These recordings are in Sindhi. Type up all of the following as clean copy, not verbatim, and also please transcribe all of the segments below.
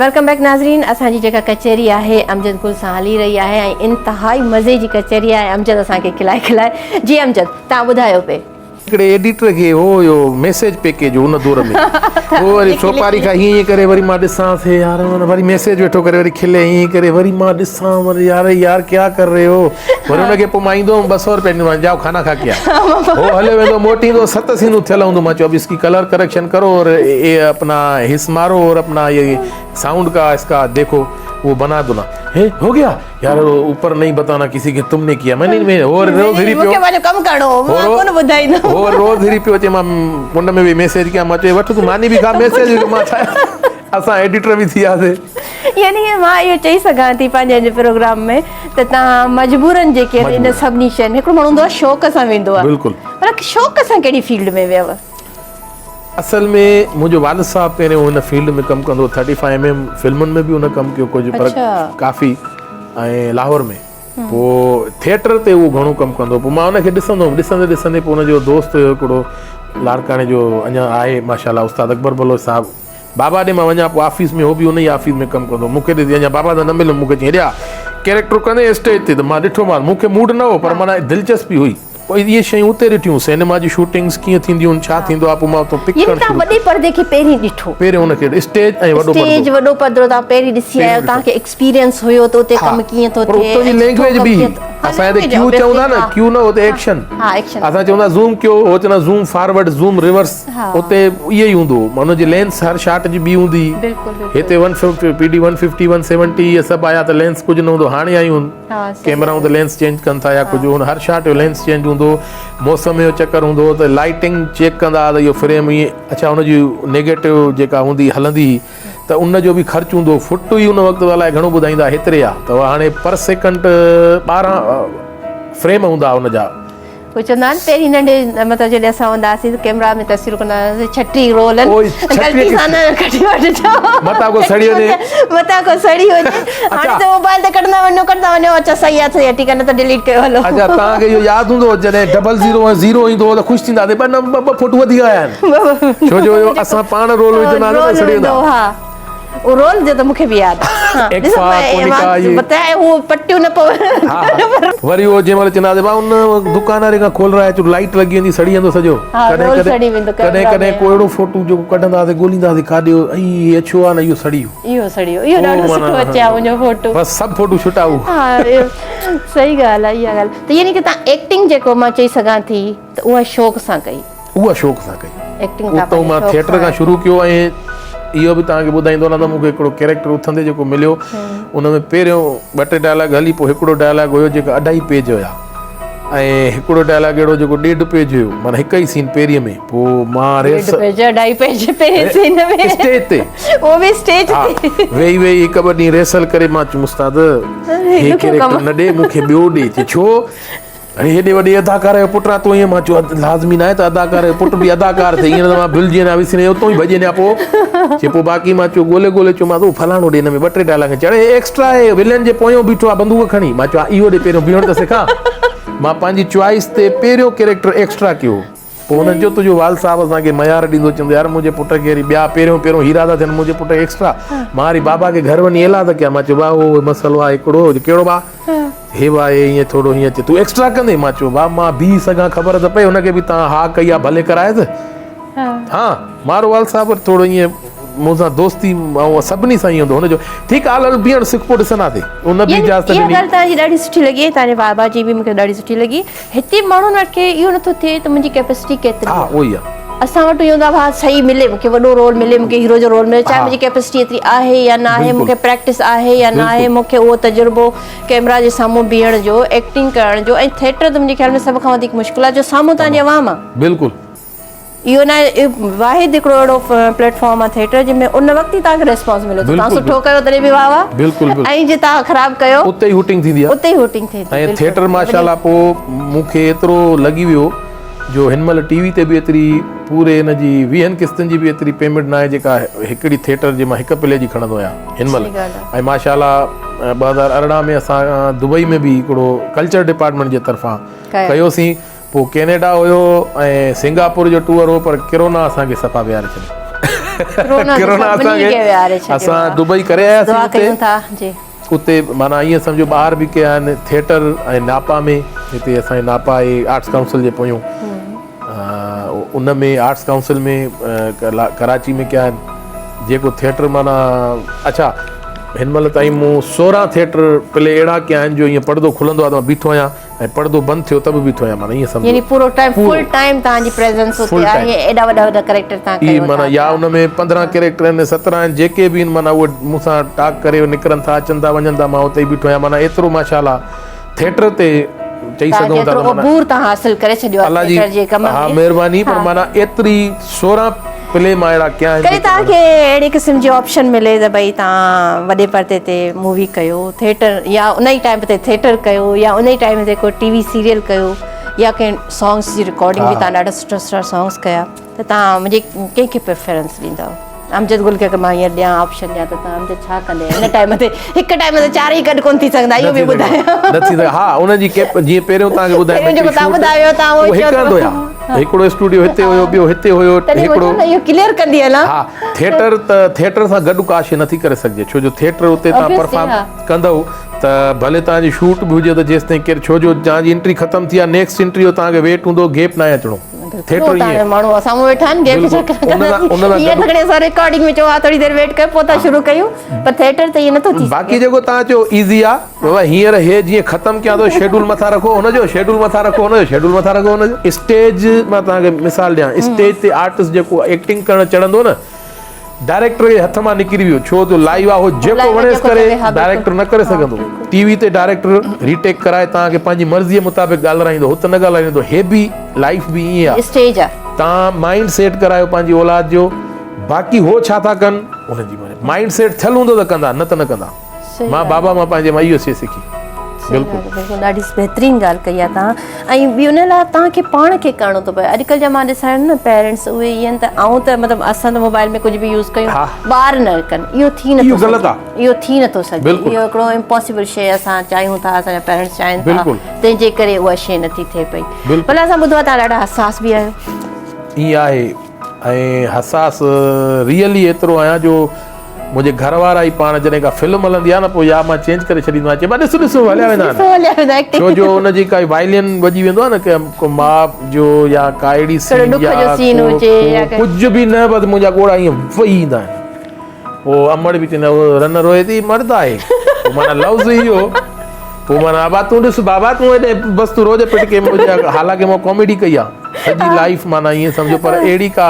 Welcome back ناظرين اسان جي جيڪا ڪچهري آهي امجد گل سان هلي رهي آهي ۽ انتهائي مزي جي ڪچهري آهي امجد اسان کي کلائي کلائي جي امجد تان ٻڌايو پي. هڪڙي ايڊيٽر کي هو هيو ميسيج پيڪيج ان دور ۾ هو وري سوپاري کان هيئن هيئن ڪري وري مان ڏسان ٿي يار وري ميسيج ويٺو ڪري وري کلي هيئن ڪري وري مان ڏسان وري يار يار ڪيا ڪر رهي هو وري ان کي پوء مان ايندو هوم 200 روپيا ڏيندو جاؤ کانا کا ڪيا هو هليو ويندو موٽي ايندو ست سينون ٿيل هوندو مان چيو اب اس ڪي ڪلر ڪريڪشن ڪرو اور اي اپنا هس مارو اور اپنا يي سائونڊ کا اس کا ديکو وہ بنا دو نا هي هو گيا يار اوپر نهين بتانا ڪسي کي تم ني ڪيا مين ني هو روز هري پيو مونکي پنهنجو ڪم ڪرڻو هو مان ڪونه ٻڌائيندم هو روز هري پيو چي مان ڪنڊ ۾ ويهي ميسيج ڪيا مان چيو وٺ تون ماني به کا ميسيج به مان ڇا اسان ايڊيٽر به ٿي وياسي يعني مان اهو چئي سگهان ٿي پنهنجي اڄ پروگرام ۾ ته تان مجبورن جيڪي ان سڀني شين هڪڙو ماڻهو هوندو آهي شوق سان ويندو آهي بلڪل پر شوق سان ڪهڙي فيلڊ ۾ ويو اصل ۾ منهنجو والد صاحب پهريون هن فيلڊ ۾ ڪم ڪندو هو ٿرٽي فائيو ايم ايم فلمن ۾ به هن ڪم ڪيو ڪجهه پر ڪافي ۽ لاهور ۾ پوء ٿيٽر تي اهو گهڻو ڪم ڪندو پوء مان ان کي ڏسندو هوم ڏسندي ڏسندي پوء ان جو دوست هيو هڪڙو لاڙڪاڻي جو اڃا آهي ماشاء الله استاد اڪبر بلوچ صاحب بابا ڏي مان وڃان پوء آفيس ۾ هو به ان ئي آفيس ۾ ڪم ڪندو مون کي ڏسي اڃا بابا سان نه مليو مون کي چيائين هيڏي آ ڪيريڪٽر ڪندين اسٽيج تي ته مان ڏٺومانس مون کي موڊ نه هو پر معنيٰ دلچسپي هئي پوء اهي شيون اتي ڏٺيون، سئنيما جون شوٽنگس ڪيئن ٿينديون آهن، ڇا ٿيندو آهي، پوء مان اتان پڪ يعني ڪرڻ توهان شروع وڏي ڪيو. پردي کي پهرين ڏٺو. پهرين ان کي اسٽيج ۽ وڏو پردو. اسٽيج وڏو پردو توهان پهرين ڏسي آيا، توهان کي ايڪسپيرينس هيو ته اتي ڪم ڪيئن ٿو پر ٿئي اتان جي ۽ سٺو لينگويج ڪم به ڪيئن هئي. ٿو ها اسان هتي لينگويج ڪيو چئون ٿا آبويسلي نه، ها ڪيو نه اتي ايڪشن. ها ايڪشن. اسان چئون ٿا زوم ڪيو، هو چوندا زوم فارورڊ، زوم ريورس، اتي اهي ئي هوندو هو. ان جي لينس هر شاٽ جي ٻي هوندي هئي. بلڪل بلڪل. هتي one fifty, P D one fifty, one seventy اهي سڀ آيا ته لينس ڪجهه نه هوندو هو، هاڻي آيون آهن. ڪيمرائون ته لينس چينج ڪن ٿا يا ڪجهه هن هر شاٽ جو لينس چينج هوندو موسم جو چڪر هوندو هو ته لائٽنگ چيڪ ڪندا ته اهو فريم ائين اڇا ان جي نيگيٽو جيڪا هوندي هلندي هئي ته ان جو به خرچ هوندو هو فٽ ئي ان وقت الائي گهڻو ٻڌائيندا هيتري آ ته هاڻي پر سيڪنڊ 12 فريم هوندا ان جا. هو چوندا آهن پهرين ننڍي مطلب جڏهن اسان هوندا هئاسين ته ڪيمرا ۾ تصويرون ڪندا هئاسين 36 رول آهن غلطي سان نه ڪڍي وٺجو متان ڪو سڙي وڃي متان ڪو سڙي وڃي هاڻي ته موبائل تي ڪڍندا وڃو ڪڍندا وڃو اڇا صحيح آهي صحيح آهي ٺيڪ آهي نه ته ڊليٽ ڪيو هلو اڇا توهان کي اهو ياد هوندو جڏهن ڊبل زيرو ۽ زيرو ايندو هو ته خوش ٿيندا هئاسين ٻه نمبر ٻه فوٽو وڌيڪ آيا آهن ڇو جو اسان پاڻ رول وجهندا هئاسين ته سڙي ويندا ها اهو رول جو ته مونکي به ياد آهي ها اهو پٽيون نه پون وري اهو جنهن مهل چوندا هئاسين ڀاء ان دڪان واري کان کولرائي اچ لائيٽ لڳي ويندي سڙي ويندو سڄو ڪڏهن ڪڏهن ڪڏهن ڪڏهن ڪو اهڙو فوٽو جيڪو ڪڍندا هئاسين ڳوليندا هئاسين ڪاڏي ويو ۽ هي اڇو آهي نه اهو سڙي ويو اهو سڙي ويو اهو ڏاڍو سٺو اچي ها منهنجو فوٽو بس سڀ فوٽو ڇٽا هو ها صحيح ڳالهه آهي اها ڳالهه ته يعني ڪي تان ايڪٽنگ جيڪو مان چئي سگهان ٿي ته اها شوق سان ڪئي. اها شوق سان ڪئي. ايڪٽنگ تان اتو مان ٿيٽر کان شروع ڪيو ۽ اهو به توهان کي ٻڌائيندو هلان ته مون کي هڪڙو ڪيريڪٽر اٿندي جيڪو مليو ان ۾ پهريون ٻه ٽي ڊائلاگ هلي پوء هڪڙو ڊائلاگ هيو جيڪا اڍائي پيج هيا ۽ هڪڙو ڊائلاگ اهڙو جيڪو ڏيڍ پيج هيو معنيٰ هڪ ئي سين پهرين ۾ پوء مان ريس ڏيڍ پيج اڍائي پيج پهرين سين ۾ اسٽيج تي اهو به اسٽيج تي ويهي ويهي هڪ ٻه ڏينهن ريهرسل ڪري مان چيم استاد هي ڪيريڪٽر نه ڏي مون کي ٻيو ڏي چي ڇو اڙي هيڏي وڏي اداڪار جو پٽ آ تون ائين مان چيو لازمي ناهي ته اداڪار جو پٽ به اداڪار ٿئي ائين نه ته مان ڀلجي وڃان وسري اتو ئي ڀڄي وڃان پوء چي پوء باقي مان چيو ڳولي ڳولي چيومانس او فلاڻو ڏي هن ۾ ٻه ٽي ڊائلاگ چڙي هي ايڪسٽرا آهي ولين جي پويون بيٺو آ بندوق کڻي مان چيو اهو ڏي پهريون بيهڻ ته سکان مان پنهنجي چوائس تي پهريون ڪيريڪٽر ايڪسٽرا ڪيو پوء هنن چيو تنهنجو والد صاحب اسان کي ميار ڏيندو چوندو يار منهنجي پٽ کي وري ٻيا پهريون پهريون هيرا ٿا ٿين منهنجي پٽ کي ايڪسٽرا مان وري بابا کي گهر وڃي ايلاز ڪيا مان چيو با اهو مسئلو آهي هڪڙو ڪهڙو با هي با هي ائين ٿورو هيئن چي تون ايڪسٽرا ڪندين مان چيو با مان بيهي سگهان خبر ته پئي هن کي به تان ها ڪئي آ ڀلي ڪرائيس ها مارو والد صاحب وري ٿورو ائين مون سان دوستي ۽ سڀني سان ائين هوندو هن جو ٺيڪ آ هل بيهڻ سک پوء ڏسنداسين ان به اجازت اها ڏني. ڳالهه توهان جي ڏاڍي سٺي لڳي توهان جي بابا جي به مون کي ڏاڍي سٺي لڳي هتي ماڻهن وٽ کي اهو نٿو ٿئي ته منهنجي ڪيپيسٽي ڪيتري ها اهو ئي آ. اسان وٽ اهو هوندو آ ها صحيح ملي مون کي وڏو رول ملي مون کي هيرو جو رول ملي چاهي منهنجي ڪيپيسٽي ايتري آهي يا نه آهي مون کي پريڪٽس آهي يا نه آهي مون کي اهو تجربو ڪيمرا جي سامهون بيهڻ جو ايڪٽنگ ڪرڻ جو ۽ ٿيٽر ته منهنجي خيال ۾ سڀ کان وڌيڪ مشڪل آ جو سامهون توهان جي عوام آ. بلڪل. اهو نه واحد هڪڙو اهڙو پليٽ فارم آهي ٿيٽر جنهن ۾ ان وقت ئي توهان کي ريسپانس ملي ٿو توهان سٺو ڪيو تڏهن به واهه واهه بلڪل ۽ جي توهان خراب ڪيو اتي ئي هوٽنگ ٿيندي آهي اتي ئي هوٽنگ ٿئي ٿي ۽ ٿيٽر ماشاءالله پوء مون کي ايترو لڳي ويو جو هن مهل ٽي وي تي به ايتري پوري ان جي ويهن قسطن جي به ايتري پيمينٽ ناهي جيڪا هڪڙي ٿيٽر جي مان هڪ پلي جي کڻندو آهيان هن مهل ۽ ماشاءالله 2018 ۾ اسان دبئي ۾ به هڪڙو ڪلچر ڊپارٽمينٽ جي طرفان ڪيوسين پوء ڪينيڊا هيو ۽ سنگاپور جو ٽوئر هو پر ڪرونا اسان کي صفا ويهاري ڇڏيو. ڪرونا اسان کي اسان دبئي ڪري آياسين اتي اتي معنيٰ ائين سمجهو ٻاهر به ڪيا آهن ٿيٽر ۽ ناپا ۾ هتي اسان جي ناپا آهي آرٽس ڪائونسل جي پويون ان ۾ آرٽس ڪائونسل ۾ ڪراچي ۾ ڪيا آهن جيڪو ٿيٽر معنيٰ اڇا هن مهل تائين مون 16 ٿيٽر پلي اهڙا ڪيا آهن جو ائين پڙدو کلندو آهي ته مان بيٺو آهيان ۽ پڙدو بند ٿيو ته به بيٺو آهيان معنيٰ ائين سمجهو يعني پورو ٽائيم فل ٽائيم توهان جي پريزنس اتي آهي ايڏا وڏا وڏا ڪريڪٽر توهان ڪيو ٿا معنيٰ يا ان ۾ 15 ڪريڪٽر آهن 17 آهن جيڪي به آهن معنيٰ اهي مون سان ٽاڪ ڪري نڪرن ٿا اچن ٿا وڃن ٿا مان اتي ئي بيٺو آهيان معنيٰ ايترو ماشاء الله ٿيٽر تي چئي سگهون ٿا ته عبور توهان حاصل ڪري ڇڏيو آهي ٿيٽر جي ڪم ۾ ها مهرباني پر معنيٰ ايتري 16 پلي مان اهڙا ڪيا آهن. ڪڏهن توهان کي اهڙي قسم جي آپشن ملي ته ڀئي توهان وڏي پردي تي مووي ڪيو ٿيٽر يا ان ئي ٽائيم تي ٿيٽر ڪيو يا ان ئي ٽائيم تي ڪو ٽي وي سيريل ڪيو يا ڪنهن سانگس جي رڪارڊنگ به توهان ڏاڍا سٺا سٺا سانگس ڪيا ته توهان منهنجي ڪنهن کي پريفرنس ڏيندؤ امجد گل کي اگر مان هينئر ڏيان آپشن ڏيان ته توهان امجد ڇا ڪندي ان ٽائيم تي هڪ ٽائيم تي چار ئي گڏ ڪونه ٿي سگهندا اهو به ٻڌايو نه ٿي سگهي ها ان جي ڪيپ جيئن پهريون توهان کي ٻڌايو پهريون جيڪو توهان ٻڌايو توهان اهو هڪ هنڌ هيا هڪڙو اسٽوڊيو هتي هيو ٻيو هتي هيو هڪڙو اهو ڪليئر ڪندي هلان ها ٿيٽر ته ٿيٽر سان گڏ ڪا شي نٿي ڪري سگهجي ڇو جو ٿيٽر اتي تان پرفارم ڪندو ته ڀلي تان جي شوٽ به هجي ته جيستائين ڪير ڇو جو تان جي انٽري ختم ٿي آ نيڪسٽ انٽري جو تان کي ويٽ هوندو گيپ ناهي اچڻو ٿيٽر ائين ماڻهو اسان مون ويٺا آهن گيپ ڇا ڪرڻ ائين ته کڻي اسان رڪارڊنگ ۾ چئو ها ٿوري دير ويٽ ڪيو پوء ٿا شروع ڪيون پر ٿيٽر ته ائين نٿو ٿي باقي جيڪو تان چيو ايزي آ بابا هينئر هي جيئن ختم ڪيان ٿو شيڊول مٿان رکو هن جو شيڊول مٿان رکو هن جو شيڊول مٿان رکو هن جو اسٽيج مان توهان کي مثال ڏيان اسٽيج تي آرٽسٽ جيڪو ايڪٽنگ ڪرڻ چڙهندو نه ڊائريڪٽر جي هٿ مان نڪري ويو ڇو جو لائيو آهي جيڪو وڻيس ڪري ڊائريڪٽر نه ڪري سگهندو ٽي وي تي ڊائريڪٽر ريٽيڪ ڪرائي توهان کي پنهنجي مرضي مطابق ڳالهرائيندو هت نه ڳالهرائيندو هي به لائيف به ائين آهي اسٽيج آهي توهان مائنڊ سيٽ ڪرايو پنهنجي اولاد جو باقي هو ڇا ٿا ڪن انهن جي مائنڊ سيٽ ٿيل هوندو ته ڪندا نه ته نه ڪندا مان بابا مان پنهنجي مان اهو شي سکي. بلڪل بلڪل ڏاڍي بهترين ڳالهه ڪئي آهي توهان ۽ ٻي ان لاء توهان کي پاڻ کي ڪرڻو ٿو پئي اڄڪلهه جا مان ڏسان آهن نه پيرنٽس اهي ائين ته آئون ته مطلب اسان ته موبائل ۾ ڪجهه به يوز ڪيون ٻار نه ڪن اهو ٿي نٿو سگهي اهو ٿي نٿو سگهي اهو هڪڙو امپاسبل شي اسان چاهيون ٿا اسان جا پيرنٽس چاهين ٿا تنهن جي ڪري اها شي نٿي ٿئي پئي ڀلا اسان ٻڌو آهي توهان ڏاڍا حساس به آهيو. ائين آهي ۽ حساس ريئلي ايترو آهيان جو منهنجي گهر وارا ئي پاڻ جڏهن ڪا فلم هلندي آهي نه پوء يا مان چينج ڪري ڇڏيندو آهيان چئبو آهي ڏس ڏس هليا ويندا آهن ڇو جو ان جي ڪائي وائلين وڄي ويندو آهي نه ڪنهن ڪو ماء جو يا ڪا اهڙي سين يا ڪجهه به نه بس منهنجا ڳوڙها ائين وهي ايندا آهن پوء امڙ به چوندي آهي رن روئي ٿي مرد آهي پوء معنيٰ لفظ اهو پوء معنيٰ ابا تون ڏس بابا تون هيڏي بس تون روز پٽ ڪي منهنجي حالانڪه مون ڪاميڊي ڪئي آهي سڄي لائف معنيٰ ائين سمجهو پر اهڙي ڪا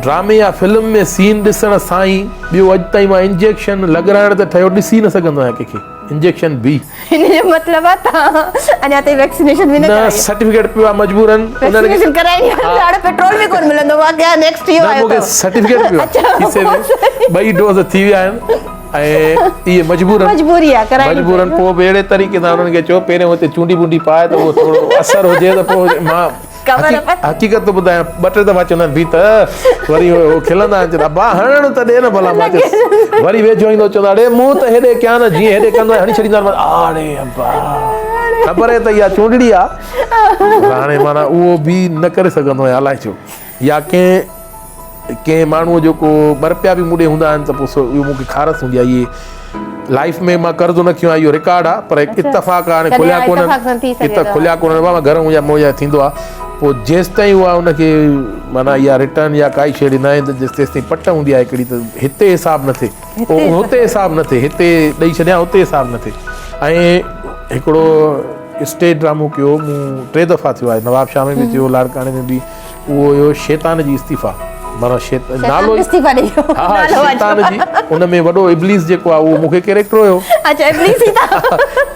ڊرامي يا فلم ۾ سين ڏسڻ سان ئي ٻيو اڄ تائين مان انجيڪشن لڳرائڻ ته ٺهيو ڏسي نه سگهندو آهيان ڪنهن کي انجيڪشن به. ان جو مطلب آهي توهان اڃا تائين ويڪسينيشن به نه ڪرائي. نه سرٽيفڪيٽ پيو آهي مجبورن ويڪسينيشن ڪرائي ني هاڻي پيٽرول به ڪونه ملندو واقعا نيڪسٽ اهو آيو نه مونکي سرٽيفڪيٽ پيو آهي کيسي ۾ ٻئي ڊوز ٿي ويا آهن ۽ اهي مجبورن مجبوري آهي ڪرائڻي مجبورن پوء به اهڙي طريقي سان انهن کي چيو پهريون هتي چونڊي بونڊي پائي ته اهو ٿورو اثر هجي ته پوء مان حقيقت ٿو ٻڌايان ٻه ٽي دفعا چوندا آهن بي ته وري هو کلندا آهن چوندا ابا هڻڻ ته ڏي نه ڀلا مان چيس وري ويجهو ايندو چوندا اڙي مون ته هيڏي ڪيان نه جيئن هيڏي ڪندو هڻي ڇڏيندا آهن اڙي ابا خبر آهي ته اها چونڊڙي آ هاڻي معنيٰ اهو به نه ڪري سگهندو آهيان الائي ڇو يا ڪنهن ڪنهن ماڻهوء جو ڪو ٻه رپيا به مون ڏي هوندا آهن ته پوء سو اهو مون کي کارس هوندي آهي. اهي لائيف ۾ مان قرض نه کنيو آهي اهو رڪارڊ آهي پر اتفاق آهي هاڻي کليا ڪونهن ات کليا ڪونهن بابا گهر منهنجا منهنجا ٿيندو آهي پوء جيستائين اها ان کي معنيٰ اها رٽرن يا ڪائي شيء اهڙي نه آهي ته تيستائين پٽ هوندي آهي هڪڙي ته هتي حساب نه ٿئي پوء هتي حساب نه ٿئي هتي ڏئي ڇڏيان هتي حساب نه ٿئي ۽ هڪڙو اسٽيج ڊرامو ڪيو مون ٽي دفعا ٿيو آهي نوابشاهه ۾ به ٿيو لاڙڪاڻي ۾ به اهو هيو شيطان جي استعيفا معنيٰ شيطان نالو استعيفا ڏئي ويو ها ها شيطان جي ان ۾ وڏو ابليس جيڪو آهي اهو مون کي ڪيريڪٽر هيو اچها ابليس ئي ٿا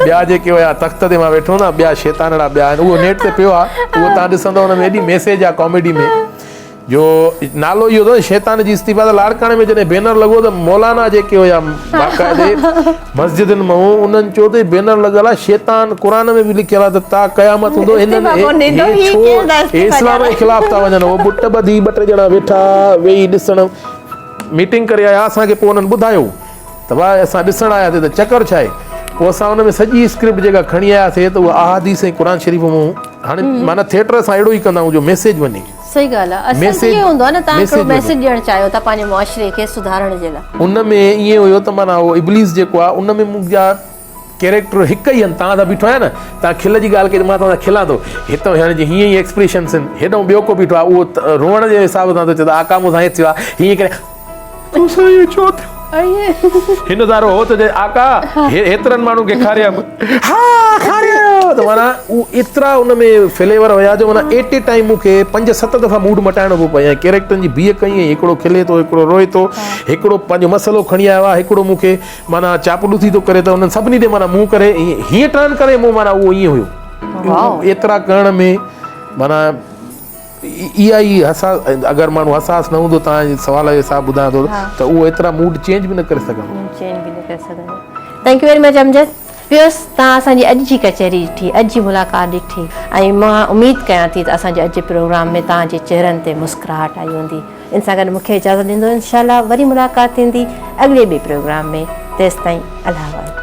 ٻيا جيڪي هيا تخت تي مان ويٺو نه ٻيا شيطانڙا ٻيا آهن اهو نيٽ تي پيو آهي اهو تان ڏسندو ان ۾ ايڏي ميسيج آهي ڪاميڊي ۾ جو نالو اهو اٿس شيطان جي استعيفا ته لاڙڪاڻي ۾ جڏهن بينر لڳو ته مولانا جيڪي هيا باقاعدي مسجدن مان انهن چيو ته بينر لڳل آهي شيطان قرآن ۾ به لکيل آهي ته تا قيامت هوندو هنن هي ڇو هي اسلام جي خلاف ٿا وڃن هو ٻٽ ٻڌي ٻه ٽي ڄڻا ويٺا ويهي ڏسڻ ميٽنگ ڪري آيا اسان کي پوء انهن ٻڌايو ته ڀاء اسان ڏسڻ آياسي ته چڪر ڇا آهي پوء اسان ان ۾ سڄي اسڪرپٽ جيڪا کڻي آياسي ته اها احاديث ۽ قرآن شريف مون هاڻي معنيٰ ٿيٽر اسان اهڙو ئي ڪندا آهيون جو ميسيج وڃي. صحيح ڳالهه آهي اصل ته اهو هوندو آهي نه توهان هڪڙو ميسيج ڏيڻ چاهيو ٿا پنهنجي معاشري کي سڌارڻ جي لاء. ان ۾ ائين هيو ته معنيٰ اهو ابليس جيڪو آهي ان ۾ منهنجا ڪيريڪٽر هڪ ئي هنڌ توهان سان بيٺو آهيان نه توهان کل جي ڳالهه ڪئي ته مان توهان سان کلان ٿو هتان هاڻي جي هيئن ئي ايڪسپريشنس آهن هيڏانهن ٻيو ڪو بيٺو آهي اهو روئڻ جي حساب سان ٿو چئي ته آقا مون سان هيئن ٿيو آهي هيئن ڪري تو سان ائين ڇو ٿيو؟ هن سارو هو ته چئي آقا هيترن ماڻهن کي کاريم ها کاريو ته معنيٰ هو ايترا ان ۾ فليور هيا جو معنيٰ ايٽ اي ٽائيم مون کي پنج ست دفعا موڊ مٽائڻو پيو پئي ۽ ڪيريڪٽرن جي بيهڪ ڪئي ۽ هڪڙو کلي ٿو هڪڙو روئي ٿو هڪڙو پنهنجو مسئلو کڻي آيو آهي هڪڙو مون کي معنيٰ چاپلوسي ٿو ڪري ته انهن سڀني تي معنيٰ منهن ڪري هيئن ٽرن ڪري مون معنيٰ اهو ائين هيو ايترا ڪرڻ ۾ معنيٰ اها ئي حساس اگر ماڻهو حساس نه هوندو توهان جي سوال جي حساب ٻڌايان ٿو ته اهو ايترا موڊ چينج به نه ڪري سگهندو. موڊ چينج به نه ڪري سگهندو. Thank you very much Amjad viewers توهان اسان جي اڄ جي ڪچهري ڏٺي اڄ جي ملاقات ڏٺي ۽ مان اميد ڪيان ٿي ته اسان جي اڄ جي پروگرام ۾ توهان جي چهرن تي مسڪراهٽ آئي هوندي ان سان گڏ مون کي اجازت ڏيندو انشاء الله وري ملاقات ٿيندي اڳلي ٻئي پروگرام ۾ تيستائين الله حوالي.